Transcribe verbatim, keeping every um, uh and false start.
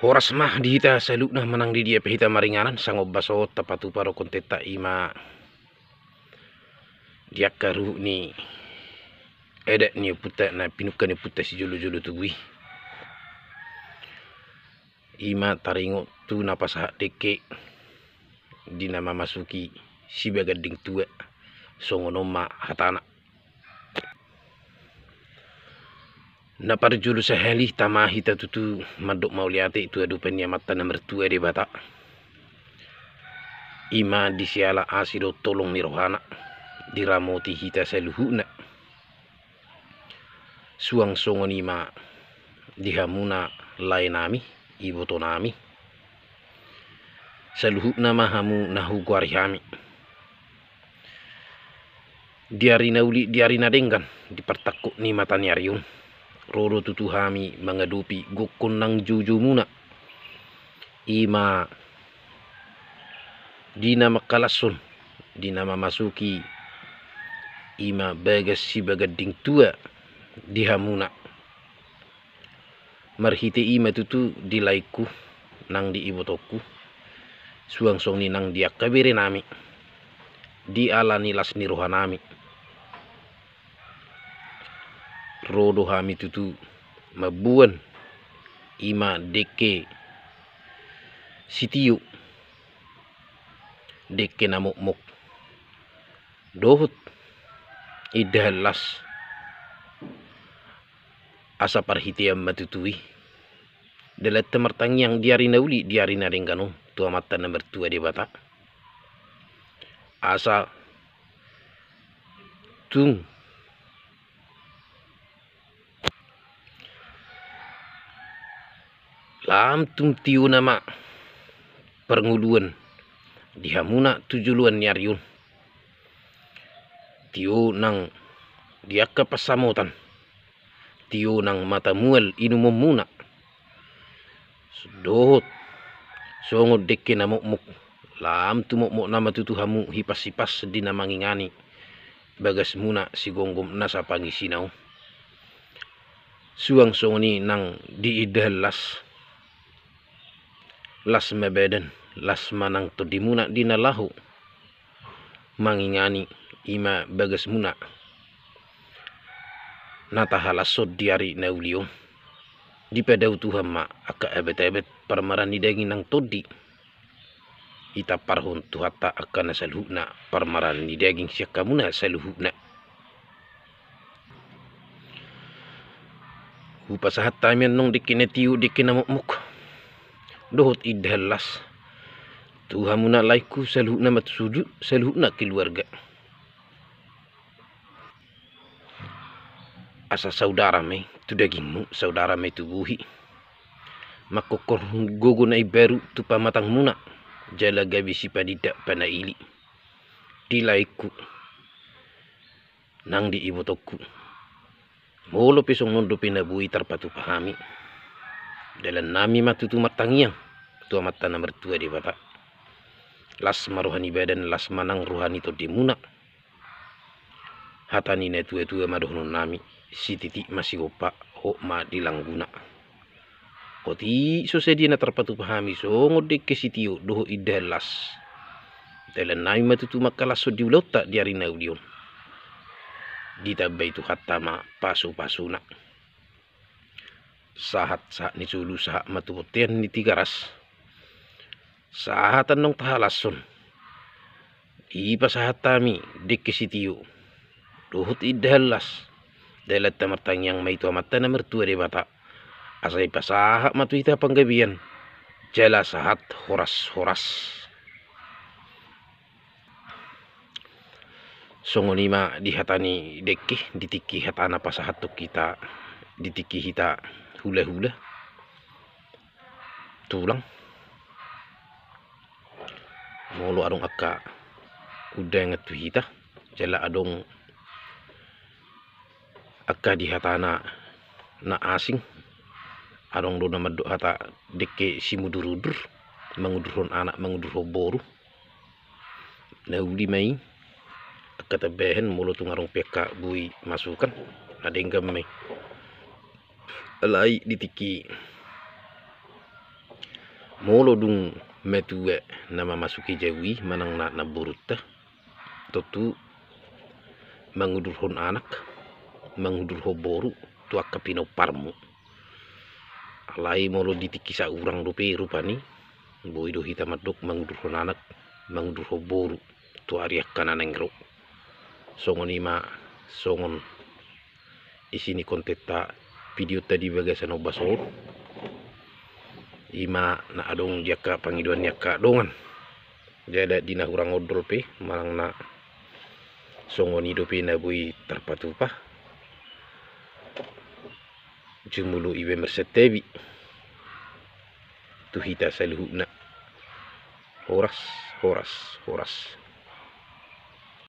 Horas ma di hita saluhutna manang di dia pe hita maringanan, songon basa on tapatupa do kontenta i ma di angka ruhut ni adat ni ompunta na pinungka ni ompunta sijolo-jolo tubu i. I ma taringot tu na pasahat dengke di na mamasuki sibaganding tua, songon on ma hatana. Na parjolo sahali tama hita tutu mandok mauliate tu adopan ni Amanta na martua Debata. I ma di siala asi dohot holong ni rohana diramoti hita saluhutna. Suang songon i ma di hamuna laenami, ibotonami. Saluhutna ma hamu na hugoari hami. Di ari na uli, di ari na denggan, di partangkok ni mataniari on, ro do tutu hami mangadopi gokhon nang joujoumuna. I ma di na mangkalashon, di na mamasuki i ma bagas sibaganding tua di hamuna. Marhite i ma tutu di laengku nang di ibotongku, suang songon i nang di angka berenami, di ala ni las ni rohanami. Ro do hami tutu mamboan i ma dengke sitio, dengke na mokmok dohot indahan las. Asa parhitean ma tutu i dalanta martangiang di ari na uli, di ari na denggan on tu Amanta na martua Debata. Asa tung lam tung tiona ma parngoluan di hamuna tu joloan ni ari on. Tio nang di angka pansamotan, tio nang mata mual inumonmuna, dohot songon dengke na mokmok, lam tumokmok nama tutu hamu hipas-hipas di na mangingani bagasmuna sigomgom nasa pangisina on. Suang songon i nang di indahan las, las ma badan, las ma nang tondimuna di na laho mangingani i ma bagasmuna na tahalashon di ari na uli on. Dipadao Tuhan ma angka abat-abat parmaraan ni daging nang tondi. Itamparhon Tuhanta angka na saluhutna parmaraan ni daging sian hamuna saluhutna. Hupasahat hami annon dengke na tio, dengke na mokmok dohot indahan las tu hamuna laengku saluhutna marsuju, saluhutna keluarga. Asa saudara ma i tu dagingmu, saudara ma i tu bohi. Mangkophon gogo na imbaru tu pamatangmuna, jala gabe sipanindak panaili di laengku nang di ibotongku. Molo pe songon on dope na boi tarpatupa hami, dalannami ma tutu martangiang tu Amanta na martua Debata. Las ma roha ni badan, las ma nang roha ni tondimuna. Hata ni na tua-tua ma dohononnami, sititik ma sigompa, hot ma di langguna. Otik so sadia na tarpatupa hami songon dengke sitio dohot indahan las, dalannami ma tutu mangkalashon di ulaonta di ari na uli on. Ditambai Tuhanta ma pasu-pasuna. Sahat, sahat ni solu, sahat ma tu bontean ni Tigaras. Sahat annon tahalashon. Dipasahat hami dengke sitio dohot indahan las, dalanta martangiang ma i tu Amanta na martua Debata, asa dipasahat ma tu hita panggabean jala sahat horas-horas. Songon i ma di hata ni dengke, di tingki hata na pasahathon hita, di tingki hita hula-hula tulang. Molo adong angka undangan tu hita, jala adong angka di hatana na asing, adong do na mandok hata dengke simudur-udur, mangudurhon anak, mangudurhon boru. Na uli ma i, angka tambahen molo tung adong pe angka boi masukan, na denggan ma i. Alai di tingki Molo dung matua na mamasuki jabu i manang na namborunta, tontu mangudurhon anak, mangudurhon boru tu angka pinomparmu. Alai molo di tingki saurang dope rupani, boi do hita mandok mangudurhon anak, mangudurhon boru tu ari angka na naeng ro. Songon i ma songon isi ni kontenta, videonta di bagasan ombas on. I ma na adong di angka pangidoan ni angka dongan. Jala di na hurang ondol pe manang na songon i dope na boi tarpatupa, jumolo iba marsantabi tu hita saluhutna. Horas, horas, horas.